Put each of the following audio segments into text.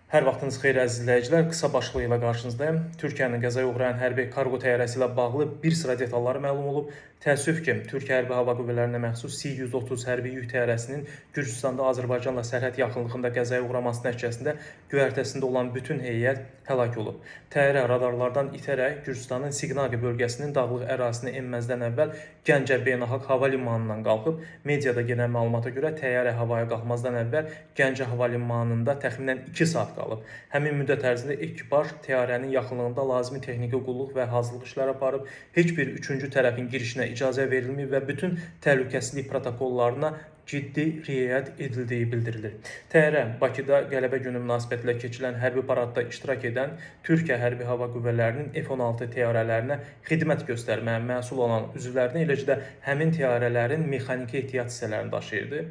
Hər vaxtınız xeyir, əziz izləyicilər. Qısa başlığı ilə qarşınızdayım. Türkiyənin qəzaya uğrayan hərbi kargo təyyarəsi ilə bağlı bir sıra detallar məlum olub. Təəssüf ki, Türkiyə Hərbi Hava Qüvvələrinə məxsus C-130 hərbi yük təyyarəsinin Gürcüstanda Azərbaycanla sərhəd yaxınlığında qəzaya uğraması nəticəsində göyərtəsində olan bütün heyət həlak olub. Təyyarə radarlardan itərək Gürcüstanın Siqnaqi bölgəsinin dağlıq ərazisinə enməzdən əvvəl Gəncə Beynəlxalq Hava Limanından qalxıb. Mediada gələn məlumata görə təyyarə havaya qalxmazdan əvvəl Gəncə Hava Limanında təxminən 2 saat qalıb. Həmin müddət ərzində ekipaj təyyarənin yaxınlığında lazımi texniki qulluq və hazırlıq işləri aparıb. Heç bir üçüncü tərəfin girişinə icazə verilməyib və bütün təhlükəsizlik protokollarına ciddi riayət edildiyi bildirilir. Təyyarə Bakıda Qələbə Günü münasibətilə keçirilən hərbi paradda iştirak edən Türkiyə Hərbi Hava Qüvvələrinin F-16 təyyarələrinə xidmət göstərməyə məsul olan üzvlərini, eləcə də həmin təyyarələrin mexaniki ehtiyat hissələrini daşıyırdı.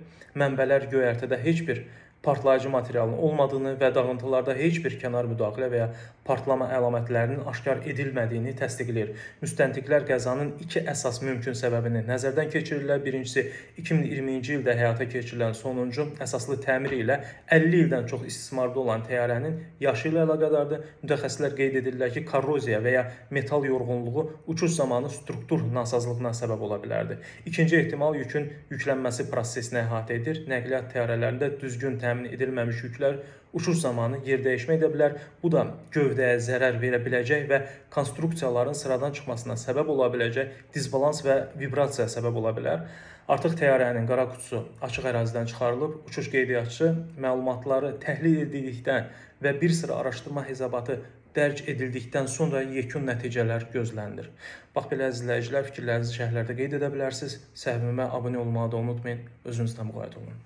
Mənbələr göyərtədə heç bir partlayıcı materialın olmadığını və dağıntılarda heç bir kənar müdaxilə və ya partlama əlamətlərinin aşkar edilmədiyini təsdiqləyir. Müstəntiqlər qəzanın iki əsas mümkün səbəbini nəzərdən keçirirlər. Birincisi, 2020-ci ildə həyata keçirilən sonuncu əsaslı təmir ilə 50 ildən çox istismarda olan təyyarənin yaşı ilə əlaqədardır. Mütəxəssislər qeyd edirlər ki, korroziya və ya metal yorğunluğu uçuş zamanı struktur nasazlığına səbəb ola bilərdi. İkinci ehtimal yükün yüklənməsi prosesini əhatə edir. Nəqliyyat təyyarələrində düzgün təmin edilməmiş yüklər uçuş zamanı yer dəyişmə edə bilər. Bu da gövdəyə zərər verə biləcək və konstruksiyaların sıradan çıxmasına səbəb ola biləcək disbalans və vibrasiyaya səbəb ola bilər. Artıq təyyarənin qara qutusu açıq ərazidən çıxarılıb. Uçuş qeydiyyatçı məlumatları təhlil edildikdən və bir sıra araşdırma hesabatı dərc edildikdən sonra yekun nəticələr gözlənilir. Bax belə, əziz izləyicilər, fikirlərinizi şərhlərdə qeyd edə bilərsiniz. Səhifəmə abunə olmağı da unutmayın. Özünüzdən müğayət olun.